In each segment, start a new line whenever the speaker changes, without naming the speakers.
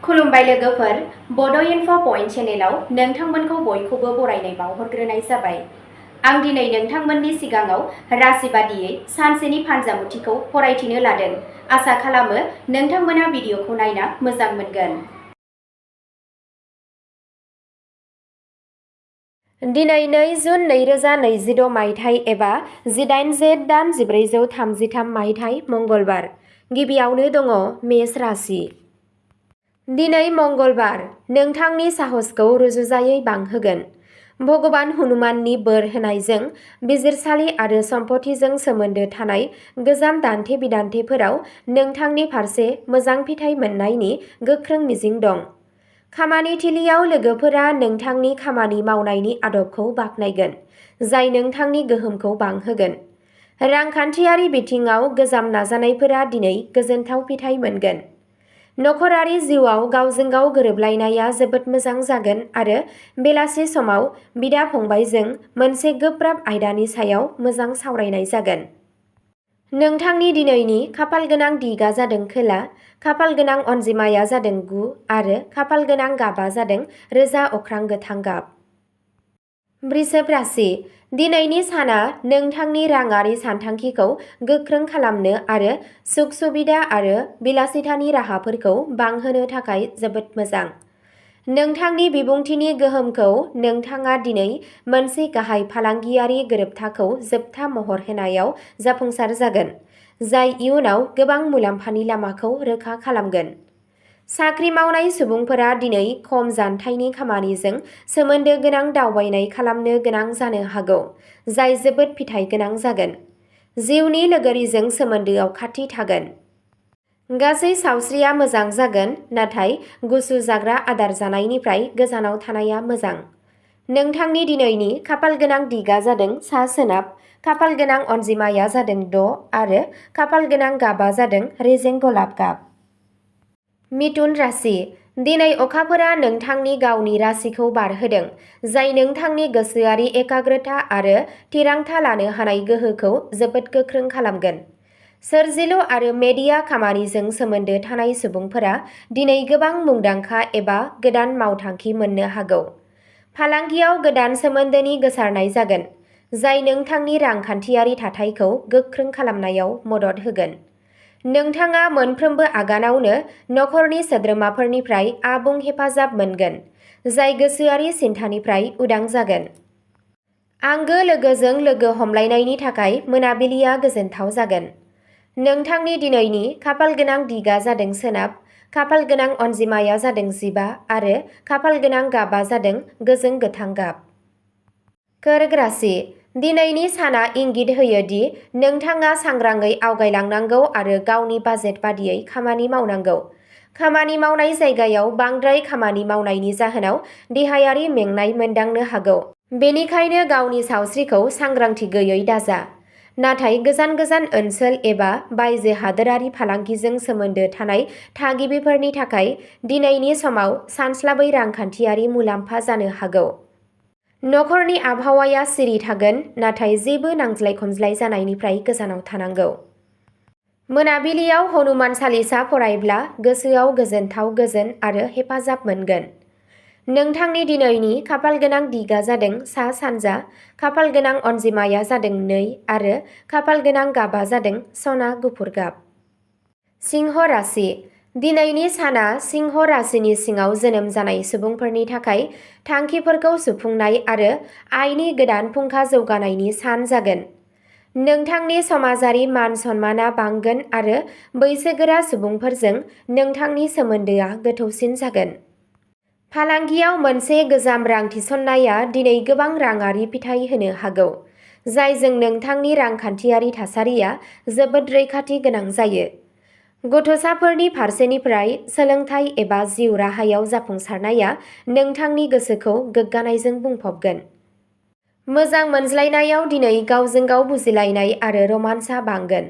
खुलुमबाय लोगोफोर, बड' इनफ' पइन्ट चेनेलाव नोंथांमोनखौ बयखौबो बरायनाय बावहरग्रोनाय जाबाय। आं दिनै नोंथांमोननि सिगाङाव राशि बादियै सानसेनि फानजामुथिखौ फरायथिनो लादों। आसा खालामो नोंथांमोना भिडिअखौ नायना मोजां मोनगोन। दिनै 2 जुन 2026 मायथाइ एबा 18 जेठ दान 1433 मायथाइ मंगलबार। गिबियावनो दङ मेष राशि। दिनै मंगलबार, नोंथांनि साहसखौ रुजुजायै बांहोगोन। भगबान हनुमाननि बोर होनायजों बिजिरसालि आरो सम्पथिजों सोमोन्दो थानाय गोजाम दान्थे-बिदान्थेफोराव नोंथांनि फारसे मोजां फिथाइ मोननायनि गोख्रों मिजिं दं। खामानि थिलियाव लोगोफोरा नोंथांनि खामानि मावनायनि आदबखौ बाख्नायगोन, जाय नोंथांनि गोहोमखौ बांहोगोन। रांखान्थियारि बिथिङाव गोजाम नाजानायफोरा दिनै गोजोनथाव फिथाइ मोनगोन। नखरारि जिउआव गावजों गाव गोरोबलायनाया जोबोद मोजां जागोन आरो बेलासि समाव बिदा-फंबायजों मोनसे गोब्राब आयदानि सायाव मोजां सावरायनाय जागोन। नोंथांनि दिनैनि खाफालगोनां दिगआ जादों खोला, खाफालगोनां अनजिमाया जादों 9 आरो खाफालगोनां गाबआ जादों रोजा अख्रां गोथां गाब। वृषभ राशि। दिनैनि साना नोंथांनि राङारि सानथांखिखौ गोख्रों खालामनो आरो सुख-सुबिदा आरो बिलासिथानि राहाफोरखौ बांहोनो थाखाय जोबोद मोजां। नोंथांनि बिबुंथिनि गोहोमखौ नोंथाङा दिनै मोनसे गाहाय फालांगियारि गोरोबथाखौ जोबथा महर होनायाव जाफुंसार जागोन, जाय इयुनाव गोबां मुलाम्फानि लामाखौ रोखा खालामगोन। साख्रि मावनाय सुबुंफोरा दिनै खम जानथायनि खामानिजों सोमोन्दो गोनां दावबायनाय खालामनो गोनां जानो हागौ, जाय जोबोद फिथाइ गोनां जागोन। जिउनि लोगोरिजों सोमोन्दोआव खाथि थागोन। गासै सावस्रिया मोजां जागोन, नाथाय गुसु जाग्रा आदार जानायनिफ्राय गोजानाव थानाया मोजां। नोंथांनि दिनैनि खाफालगोनां दिगआ जादों सा-सोनाब, खाफालगोनां अनजिमाया जादों 6 आरो खाफालगोनां गाबआ जादों रेजें गलाब गाब। मिथुन राशि। दिनै अखाफोरा नोंथांनि गावनि राशिखौ बारहोदों, जाय नोंथांनि गोसोआरि एकाग्रता आरो थिरांथा लानो हानाय गोहोखौ जोबोद गोख्रों खालामगोन। सोरजिलु आरो मेडिया खामानिजों सोमोन्दो थानाय सुबुंफोरा दिनै गोबां मुंदांखा एबा गोदान मावथांखि मोननो हागौ। फालांगियाव गोदान सोमोन्दोनि गोसारनाय जागोन, जाय नोंथांनि रांखान्थियारि थाथायखौ गोख्रों खालामनायाव मदद होगोन। नोंथाङा मोनफ्रोमबो आगानावनो नखरनि सोद्रोमाफोरनिफ्राय आबुं हेफाजाब मोनगोन, जाय गोसोआरि सिनथानिफ्राय उदां जागोन। आंगो लोगोजों लोगो हमलायनायनि थाखाय मोनाबिलिया गोजोनथाव जागोन। नोंथांनि दिनैनि खाफालगोनां दिगआ जादों सोनाब, खाफालगोनां अनजिमाया जादों 15 आरो खाफालगोनां गाबआ जादों गोजों गोथां गाब। कर्क राशि। दिनैनि साना इंगित होयो दि नोंथाङा सांग्राङै आवगायलांनांगौ आरो गावनि बाजेट बादियै खामानि मावनांगौ। खामानि मावनाय जायगायाव बांद्राय खामानि मावनायनि जाहोनाव देहायारि मेंनाय मोनदांनो हागौ, बेनिखायनो गावनि सावस्रिखौ सांग्रांथि गैयै दाजा। नाथाय गोजान ओनसोल एबा बायजो हादोरारि फालांगिजों सोमोन्दो थानाय थागिबिफोरनि थाखाय दिनैनि समाव सानस्लाबै रांखान्थियारि मुलाम्फा जानो हागौ। नखरनि आबहावाया सिरि थागोन, नाथाय जेबो नांज्लाय-खमज्लाय जानायनिफ्राय गोजानाव थानांगौ। मोनाबिलियाव हनुमान चालिसा फरायब्ला गोसोआव गोजोनथाव गोजोन आरो हेफाजाब मोनगोन। नोंथांनि दिनैनि खाफालगोनां दिगआ जादों सा-सानजा, खाफालगोनां अनजिमाया जादों 2 आरो खाफालगोनां गाबआ जादों सना गुफुर गाब। सिंह राशि। दिनैनि साना सिंह राशिनि सिङाव जोनोम जानाय सुबुंफोरनि थाखाय थांखिफोरखौ सुफुंनाय आरो आयनि गोदान फुंखा जौगानायनि सान जागोन। नोंथांनि समाजारि मान-सन्मानआ बांगोन आरो बैसोगोरा सुबुंफोरजों नोंथांनि सोमोन्दोआ गोथौसिन जागोन। फालांगियाव मोनसे गोजाम रां थिसननाया दिनै गोबां राङारि फिथाय होनो हागौ, जायजों नोंथांनि रांखान्थियारि थासारिया जोबोद रैखाथि गोनां जायो। गथ'साफोरनि फारसेनिफ्राय सोलोंथाय एबा जिउ राहायाव जाफुंसारनाया नोंथांनि गोसोखौ गोग्गानायजों बुंफबगोन। मोजां मोनज्लायनायाव दिनै गावजों गाव बुजिलायनाय आरो रमान्सआ बांगोन।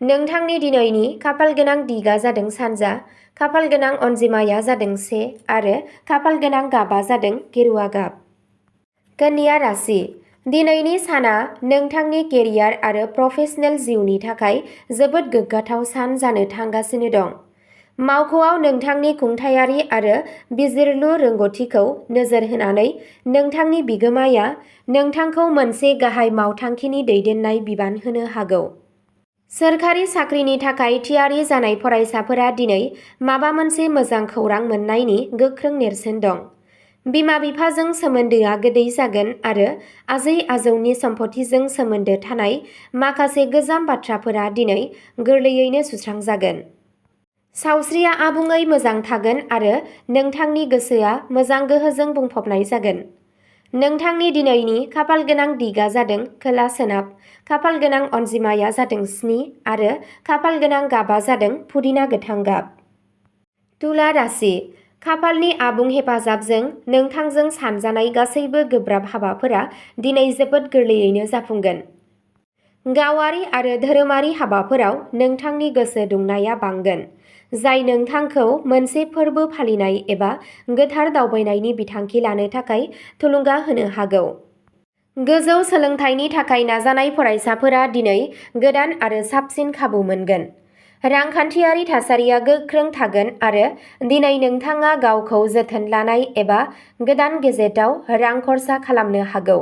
नोंथांनि दिनैनि खाफालगोनां दिगआ जादों सानजा, खाफालगोनां अनजिमाया जादों 1 आरो खाफालगोनां गाबआ जादों गेरुआ गाब। कन्या राशि। दिनैनि साना नोंथांनि केरियार आरो प्रफेशनेल जिउनि थाखाय जोबोद गोग्गाथाव सान जानो थांगासिनो दं। मावख'आव नोंथांनि खुंथायारि आरो बिजिरलु रोंग'थिखौ नोजोर होनानै नोंथांनि बिगोमाया नोंथांखौ मोनसे गाहाय मावथांखिनि दैदेननाय बिबान होनो हागौ। सोरखारि साख्रिनि थाखाय थियारि जानाय फरायसाफोरा दिनै माबा मोनसे मोजां खौरां मोन्नायनि गोख्रों नेरसोन दं। बिमा-बिफाजों सोमोन्दोआ गोदै जागोन आरो आजै-आजौनि सम्फथिजों सोमोन्दो थानाय माखासे गोजाम बाथ्राफोरा दिनै गोरलैयैनो सुस्रांजागोन। सावस्रिया आबुङै मोजां थागोन आरो नोंथांनि गोसोआ मोजां गोहोजों बुंफबनाय जागोन। नोंथांनि दिनैनि खाफालगोनां दिगा जादों खोला-सोनाब, खाफालगोनां अनजिमाया जादों 7 आरो खाफालगोनां गाबा जादों पुदिना गोथां गाब। तुला राशि, खाफालनि आबुं हेफाजाबजों नोंथांजों सानजानाय गासैबो गोब्राब हाबाफोरा दिनै जोबोद गोरलैयैनो जाफुंगोन। गावारि आरो धोरोमारि हाबाफोराव नोंथांनि गोसो दुंनाया बांगोन, जाय नोंथांखौ मोनसे फोरबो फालिनाय एबा गोथार दावबायनायनि बिथांखि लानो थाखाय थुलुंगा होनो हागौ। गोजौ सोलोंथाइनि थाखाय नाजानाय फरायसाफोरा दिनै गोदान आरो साबसिन खाबु मोनगोन। रांखान्थियारि थासारिया गोख्रों थागोन आरो दिनै नोंथाङा गावखौ जोथोन लानाय एबा गोदान गेजेटआव रां खरसा खालामनो हागौ।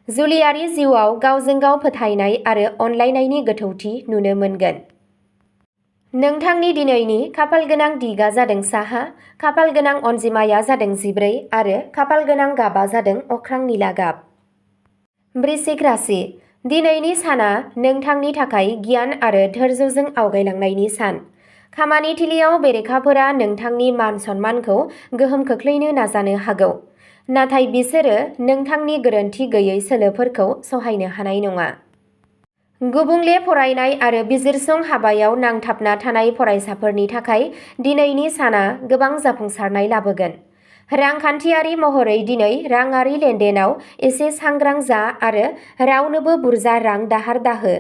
जुलियारि जिउआव गावजों गाव फोथायनाय आरो अनलायनायनि गोथौथि नुनो मोनगोन। नोंथांनि दिनैनि खाफालगोनां दिगा जादों साहा, खाफालगोनां अनजिमाया जादों 14 आरो खाफालगोनां गाबा जादों अख्रां निला गाब। वृश्चिक राशि, दिनैनि साना नोंथांनि थाखाय गियान आरो धैर्यजों आवगायलांनायनि सान। खामानिथिलियाव बेरेखाफोरा नोंथांनि मान-सन्मानखौ गोहोम खोख्लैनो नाजानो हागौ, नाथाय बिसोरो नोंथांनि गोरोनथि गैयै सोलोफोरखौ सहायनो हानाय नङा। गुबुंले फरायनाय आरो बिजिरसं हाबायाव नांथाबना थानाय फरायसाफोरनि थाखाय दिनैनि साना गोबां जाफुंसारनाय लाबोगोन। रांखान्थियारि महरै दिनै राङारि लेनदेनाव एसे सांग्रां जा आरो रावनोबो बुरजा रां दाहार दाहो।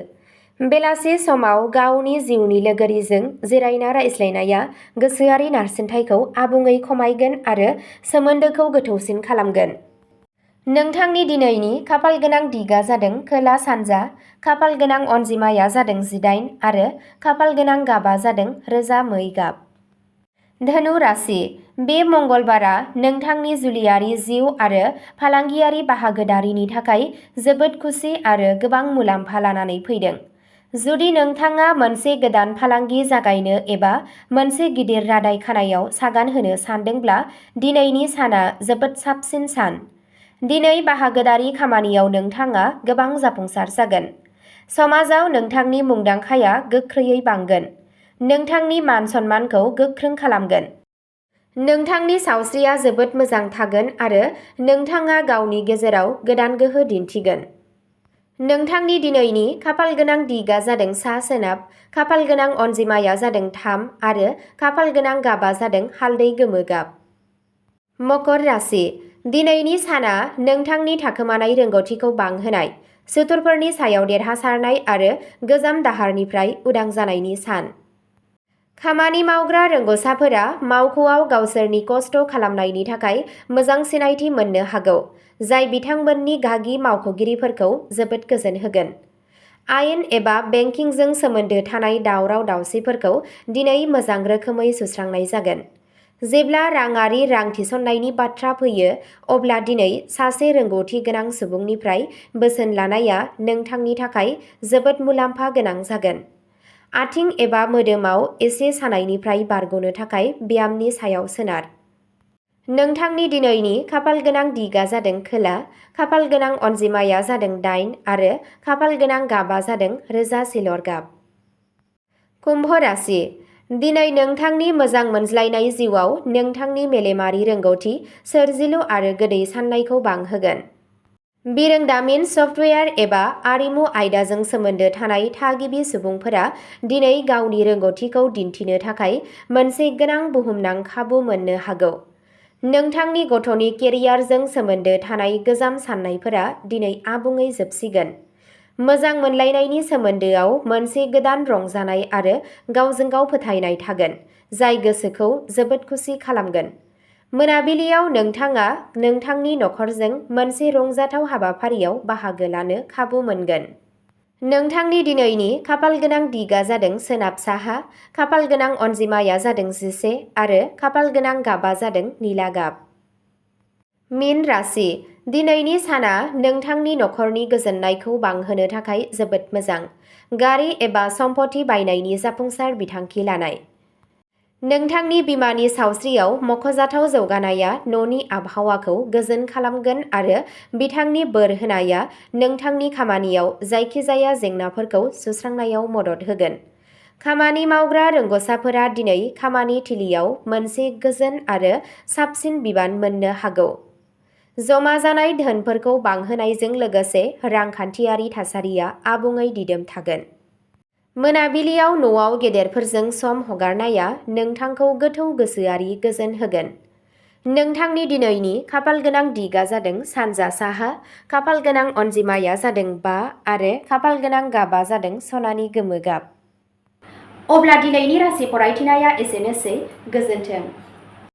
बेलासि समाव गावनि जिउनि लोगोरिजों जिरायना रायज्लायनाया गोसोआरि नारसिनथायखौ आबुङै खमायगोन आरो सोमोन्दोखौ गोथौसिन खालामगोन। नोंथांनि दिनैनि खाफालगोनां दिगा जादों खोला-सानजा, खाफालगोनां अनजिमाया जादों 18 आरो खाफालगोनां गाबा जादों रोजा मै गाब। धनु राशि, बे मंगलबारआ नोंथांनि जुलियारि जिउ आरो फालांगियारि बाहागोदारिनि थाखाय जोबोद खुसि आरो गोबां मुलाम्फा लानानै फैदों। जुदि नोंथाङा मोनसे गोदान फालांगि जागायनो एबा मोनसे गिदिर रादाय खानायाव सागान होनो सानदोंब्ला दिनैनि साना जोबोद साबसिन सान। दिनै बाहागोदारि खामानियाव नोंथाङा गोबां जाफुंसार जागोन। समाजाव नोंथांनि मुंदांखाया गोख्रैयै बांगोन। नोंथांनि मान-सन्मानखौ गोख्रों खालामगोन। नोंथांनि सावस्रिया जोबोद मोजां थागोन आरो नोंथाङा गावनि गेजेराव गोदान गोहो दिन्थिगोन। नोंथांनि दिनैनि खाफालगोनां दिगा जादों सा-सोनाब, खाफालगोनां अनजिमाया जादों 3 आरो खाफालगोनां गाबा जादों हालदै गोमो गाब। मकर राशि, दिनैनि साना नोंथांनि थाखोमानाय रोंग'थिखौ बांहोनाय, सुथुरफोरनि सायाव देरहासारनाय आरो गोजाम दाहारनिफ्राय उदां जानायनि सान। खामानि मावग्रा रोंग'साफोरा मावख'आव गावसोरनि खस्थ' खालामनायनि थाखाय मोजां सिनायथि मोननो हागौ, जाय बिथांमोननि गागि मावख'गिरिफोरखौ जोबोद गोजोन होगोन। आयेन एबा बेंकिंजों सोमोन्दो थानाय दावराव-दावसिफोरखौ दिनै मोजां रोखोमै सुस्रांनाय जागोन। जेब्ला राङारि रां थिसननायनि बाथ्रा फैयो, अब्ला दिनै सासे रोंग'थि गोनां सुबुंनिफ्राय बोसोन लानाया नोंथांनि थाखाय जोबोद मुलाम्फा गोनां जागोन। आथिं एबा मोदोमाव एसे सानायनिफ्राय बारग'नो थाखाय ब्यामनि सायाव सोनार। नोंथांनि दिनैनि खाफालगोनां दिगा जादों खोला, खाफालगोनां अनजिमाया जादों 8 आरो खाफालगोनां गाबा जादों रोजा सिलर गाब। कुम्भ राशि, दिनै नोंथांनि मोजां मोनज्लायनाय जिउआव नोंथांनि मेलेमारि रोंग'थि, सोरजिलु आरो गोदै साननायखौ बांहोगोन। बिरोंदामिन, सफ्टवेयार एबा आरिमु आयदाजों सोमोन्दो थानाय थागिबि सुबुंफोरा दिनै गावनि रोंग'थिखौ दिन्थिनो थाखाय मोनसे गोनां बुहुमनां खाबु मोननो हागौ। नोंथांनि गथ'नि केरियारजों सोमोन्दो थानाय गोजाम साननायफोरा दिनै आबुङै जोबसिगोन। मोजां मोनलायनायनि सोमोन्दोआव मोनसे गोदान रंजानाय आरो गावजों गाव फोथायनाय थागोन, जाय गोसोखौ जोबोद खुसि खालामगोन। मोनाबिलियाव नोंथाङा नोंथांनि नखरजों मोनसे रंजाथाव हाबाफारियाव बाहागो लानो खाबु मोनगोन। नोंथांनि दिनैनि खाफालगोनां दिगा जादों सोनाब साहा, खाफालगोनां अनजिमाया जादों 11 आरो खाफालगोनां गाबा जादों निला गाब। मीन राशि। दिनैनि साना नोंथांनि नखरनि गोजोननायखौ बांहोनो थाखाय जोबोद मोजां। गारि एबा सम्पति बायनायनि जाफुंसार बिथांखि लानाय। नोंथांनि बिमानि सावस्रियाव मख'जाथाव जौगानाया न'नि आबहावाखौ गोजोन खालामगोन आरो बिथांनि बोर होनाया नोंथांनि खामानियाव जायखिजाया जेंनाफोरखौ सुस्रांनायाव मदद होगोन। खामानि मावग्रा रोंग'साफोरा दिनै खामानि थिलियाव मोनसे गोजोन आरो साबसिन बिबान मोननो हागौ। जमा जानाय धोनफोरखौ बांहोनायजों लोगोसे रांखान्थियारि थासारिया आबुङै दिदोम थागोन। मोनाबिलियाव न'आव गेदेरफोरजों सम हगारनाया नोंथांखौ गोथौ गोसोआरि गोजोन होगोन। नोंथांनि दिनैनि खाफालगोनां दिगा जादों सानजा साहा, खाफालगोनां अनजिमाया जादों 5 आरो खाफालगोनां गाबा जादों सनानि गोमो गाब। अब्ला दिनैनि राशि फरायथिनाया एसेनोसै। गोजोन्थों।